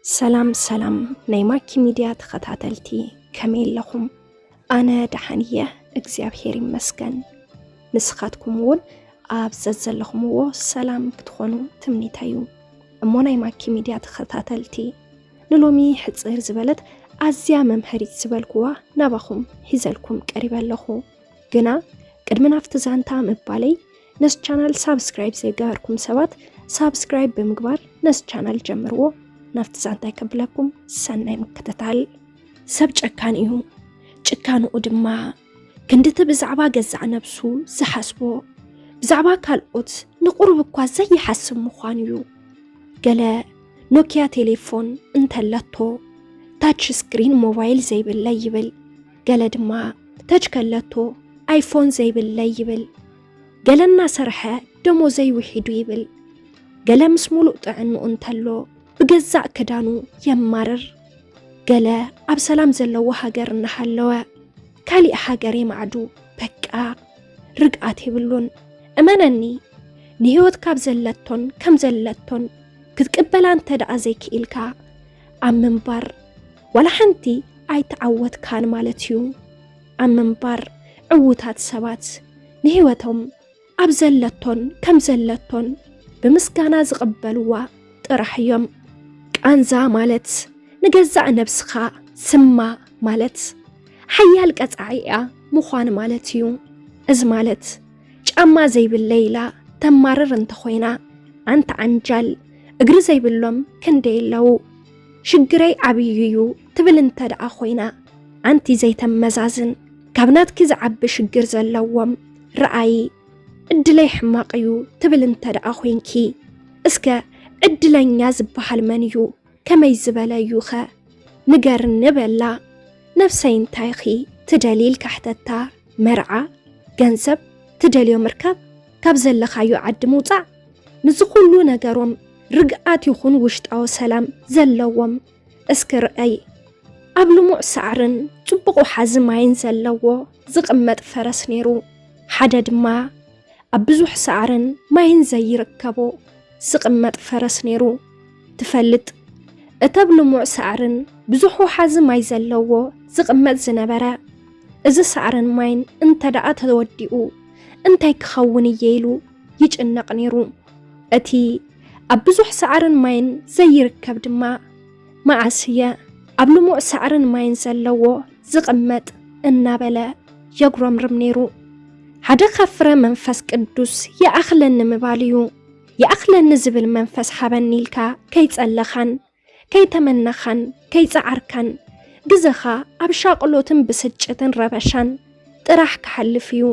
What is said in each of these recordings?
ሰላም ሰላም ናይ ማኪ ሚድያ ተኸታተልቲ፣ ከመይ ኣለኹም? ኣነ ደሓን እየ፣ እግዚኣብሔር ይመስገን። ንስኻትኩም እውን ኣብ ዘዘለኹምዎ ሰላም ክትኾኑ ትምኒተይ እዩ። እሞ ናይ ማኪ ሚድያ ተኸታተልቲ፣ ንሎሚ ሕጽር ዝበለት ኣዝያ መምሃሪት ዝበልኩዋ ናባኹም ሒዘልኩም ቀሪበ ኣለኹ። ግና ቅድሚ ናብቲ ዛንታ ምባለይ፣ ነዚ ቻናል ሳብስክራይብ ዘይገበርኩም ሰባት ሳብስክራይብ ብምግባር ነዚ ቻናል ጀምርዎ። ናብቲ ዛንታይ ከብለኩም፣ ሰናይ ምክትታል። ሰብ ጨካን እዩ። ጭካንኡ ድማ ክንድቲ ብዛዕባ ገዛእ ነብሱ ዝሓስቦ፣ ብዛዕባ ካልኦት ንቑሩብ እኳ ዘይሓስብ ምዃኑ እዩ። ገለ ኖኪያ ቴሌፎን እንተለቶ፣ ታች ስክሪን ሞባይል ዘይብለይ ይብል። ገለ ድማ ተች ከለቶ፣ ኣይፎን ዘይብለይ ይብል። ገለ እናሰርሐ ደሞዘይ ውሒዱ ይብል። ገለ ምስ ሙሉእ ጥዕንኡ እንተሎ፣ ብገዛእ ክዳኑ የማርር። ገለ ኣብ ሰላም ዘለዎ ሃገር እናሃለወ፣ ካሊእ ሃገር የማዕዱ። በቃ ርግኣት የብሉን። እመነኒ፣ ንህይወት ካብ ዘለቶን ከም ዘለቶን ክትቅበላ እንተ ደኣ ዘይክኢልካ፣ ኣብ ምንባር ዋላ ሓንቲ ኣይተዓወትካን ማለት እዩ። ኣብ ምንባር ዕዉታት ሰባት ንህይወቶም ኣብ ዘለቶን ከም ዘለቶን ብምስጋና ዝቕበልዋ ጥራሕ እዮም። ቃንዛ ማለት ንገዛእ ነብስኻ ስማ ማለት ሓያል ቀጻዒኣ ምዃን ማለት እዩ። እዚ ማለት ጫማ ዘይብለይ ኢላ ተማርር እንተኾይና፣ ኣንታ ዓንጃል፣ እግሪ ዘይብሎም ክንደይ ኣለዉ። ሽግረይ ዓብዩ እዩ ትብል እንተ ደኣ ኮይና፣ ኣንቲ ዘይተመዛዝን፣ ካብ ናትኪ ዝዓቢ ሽግር ዘለዎም ረኣዪ፣ ዕድለይ ሕማቕ እዩ ትብል እንተ ደኣ ኮይንኪ፣ እስከ ዕድለኛ ዝበሃል መን እዩ? ከመይ ዝበለ እዩ ኸ? ንገርኒ በላ። ነብሰይ እንታይኺ ትደልዪ ኢልካ ሕተታ። መርዓ፣ ገንዘብ፣ ትደልዮ ምርካብ፣ ካብ ዘለኻዮ ዓዲ ምውጻእ፣ ምስዚ ኩሉ ነገሮም ርግኣት ይኹን ውሽጣዊ ሰላም ዘለዎም እስኪ ርኣይ። ኣብ ልሙዕ ሳዕርን ጽቡቕ ውሓዚ ማይን ዘለዎ ዝቕመጥ ፈረስ ነይሩ። ሓደ ድማ ኣብ ብዙሕ ሳዕርን ማይን ዘይርከቦ ዝቕመጥ ፈረስ ነይሩ። ትፈልጥ፣ እቲ ኣብ ልሙዕ ሳዕርን ብዙሕ ውሓዚ ማይ ዘለዎ ዝቕመጥ ዝነበረ፣ እዚ ሳዕርን ማይን እንተ ደኣ ተወዲኡ እንታይ ክኸውን እየ ኢሉ ይጭነቕ ነይሩ። እቲ ኣብ ብዙሕ ሳዕርን ማይን ዘይርከብ ድማ፣ መዓስ እየ ኣብ ልሙዕ ሳዕርን ማይን ዘለዎ ዝቕመጥ እናበለ የጉረምርም ነይሩ። ሓደ ካብ ፍረ መንፈስ ቅዱስ ይኣኽለኒ ምባል እዩ። ይኣኽለኒ ዝብል መንፈስ ሃበኒ ኢልካ ከይጸለኻን ከይተመነኻን ከይጸዓርካን፣ ግዘኻ ኣብ ሻቕሎትን ብስጭትን ረበሻን ጥራሕ ክሓልፍ እዩ።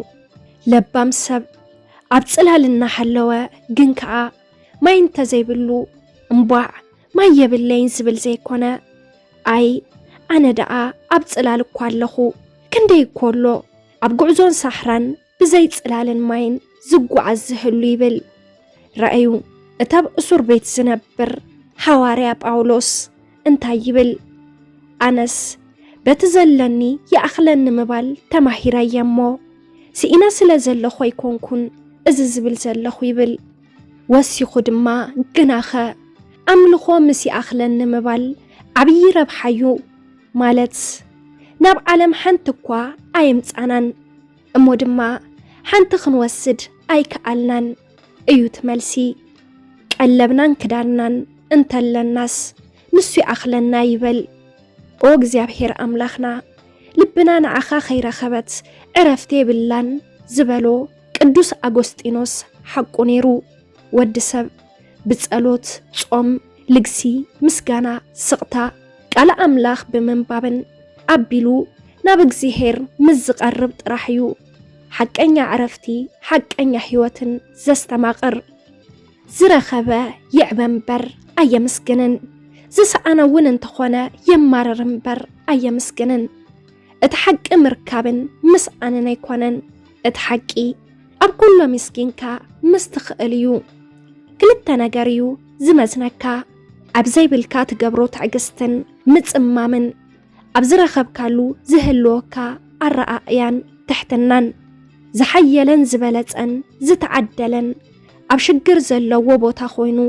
ለባም ሰብ ኣብ ጽላል እናሃለወ ግን ከኣ ማይ እንተዘይብሉ፣ እምቧዕ ማይ የብለይን ዝብል ዘይኮነ፣ ኣይ ኣነ ደኣ ኣብ ጽላል እኳ ኣለኹ፣ ክንደይ እኮ ኣሎ ኣብ ጉዕዞን ሳሕራን ብዘይ ጽላልን ማይን ዝጓዓዝ ዝህሉ ይብል። ረኣዩ፣ እቲ ኣብ እሱር ቤት ዝነብር ሃዋርያ ጳውሎስ እንታይ ይብል? ኣነስ በቲ ዘለኒ ይኣኽለኒ ምባል ተማሂረ እየ እሞ፣ ስኢነ ስለ ዘለኹ ኣይኮንኩን እዚ ዝብል ዘለኹ ይብል። ወሲኹ ድማ፣ ግናኸ ኣምልኾ ምስ ይኣኽለኒ ምባል ዓብዪ ረብሓ እዩ፣ ማለት ናብ ዓለም ሓንቲ እኳ ኣየምጻናን፣ እሞ ድማ ሓንቲ ክንወስድ ኣይከኣልናን እዩ እቲ መልሲ። ቀለብናን ክዳንናን እንተለናስ ንሱ ይኣኽለና ይበል። ኦ እግዚኣብሔር ኣምላኽና፣ ልብና ንዓኻ ከይረኸበት ዕረፍቲ የብላን ዝበሎ ቅዱስ ኣጎስጢኖስ ሓቁ ነይሩ። ወዲ ሰብ ብጸሎት፣ ጾም፣ ልግሲ፣ ምስጋና፣ ስቕታ፣ ቃለ ኣምላኽ ብምንባብን ኣቢሉ ናብ እግዚኣብሔር ምስ ዝቐርብ ጥራሕ እዩ ሓቀኛ ዕረፍቲ፣ ሓቀኛ ህይወትን ዘስተማቕር። ዝረኸበ ይዕበ እምበር ኣየምስግንን፣ ዝሰኣነ እውን እንተኾነ የማርር እምበር ኣየምስግንን። እቲ ሓቂ ምርካብን ምስኣንን ኣይኮነን። እቲ ሓቂ ኣብ ኩሉ ኣመስጊንካ ምስ ትኽእል እዩ። ክልተ ነገር እዩ ዝመዝነካ፣ ኣብ ዘይብልካ ትገብሮ ትዕግስትን ምጽማምን፣ ኣብ ዝረኸብካሉ ዝህልወካ ኣረኣእያን ትሕትናን። ዝሓየለን ዝበለጸን ዝተዓደለን ኣብ ሽግር ዘለዎ ቦታ ኮይኑ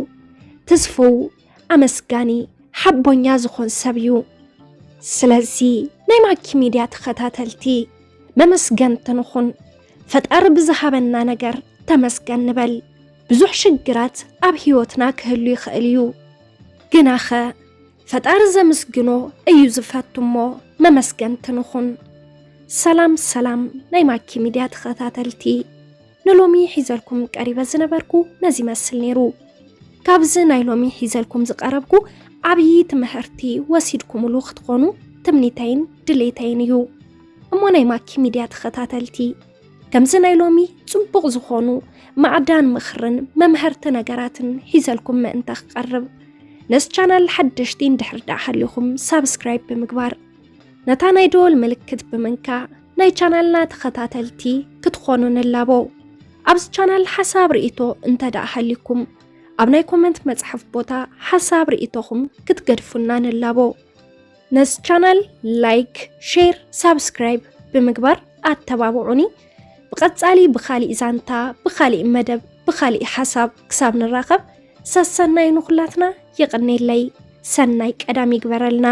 ትስፍው፣ ኣመስጋኒ፣ ሓቦኛ ዝኾን ሰብ እዩ። ስለዚ ናይ ማኪ ሚድያ ተኸታተልቲ መመስገንቲ ንኹን። ፈጣሪ ብዝሃበና ነገር ተመስገን ንበል። ብዙሕ ሽግራት ኣብ ህይወትና ክህሉ ይኽእል እዩ። ግናኸ ፈጣሪ ዘምስግኖ እዩ ዝፈቱ እሞ መመስገንቲ ንኹን። ሰላም ሰላም ናይ ማኪ ሚድያ ተኸታተልቲ፣ ንሎሚ ሒዘልኩም ቀሪበ ዝነበርኩ ነዚ ይመስል ነይሩ። ካብዚ ናይ ሎሚ ሒዘልኩም ዝቐረብኩ ዓብዪ ትምህርቲ ወሲድኩምሉ ክትኾኑ ትምኒተይን ድሌተይን እዩ። እሞ ናይ ማኪ ሚድያ ተኸታተልቲ፣ ከምዚ ናይ ሎሚ ጽቡቕ ዝኾኑ ማዕዳን ምኽርን መምሀርቲ ነገራትን ሒዘልኩም ምእንተ ክቐርብ፣ ነዚ ቻናል ሓደሽቲ እንድሕር ደኣ ሃሊኹም ሳብስክራይብ ብምግባር፣ ነታ ናይ ደወል ምልክት ብምንካእ ናይ ቻናልና ተኸታተልቲ ክትኾኑ ንላቦ። ኣብዚ ቻናል ሓሳብ ርእይቶ እንተ ደኣ ሃሊኩም፣ ኣብ ናይ ኮመንት መጽሓፍ ቦታ ሓሳብ ርእይቶኹም ክትገድፉና ንላቦ። ነዚ ቻናል ላይክ፣ ሼር፣ ሳብስክራይብ ብምግባር ኣተባብዑኒ። ብቐጻሊ ብኻሊእ ዛንታ፣ ብኻሊእ መደብ፣ ብኻሊእ ሓሳብ ክሳብ ንራኸብ፣ ሰሰናዩ ንኹላትና። የቐኔለይ። ሰናይ ቀዳም ይግበረልና።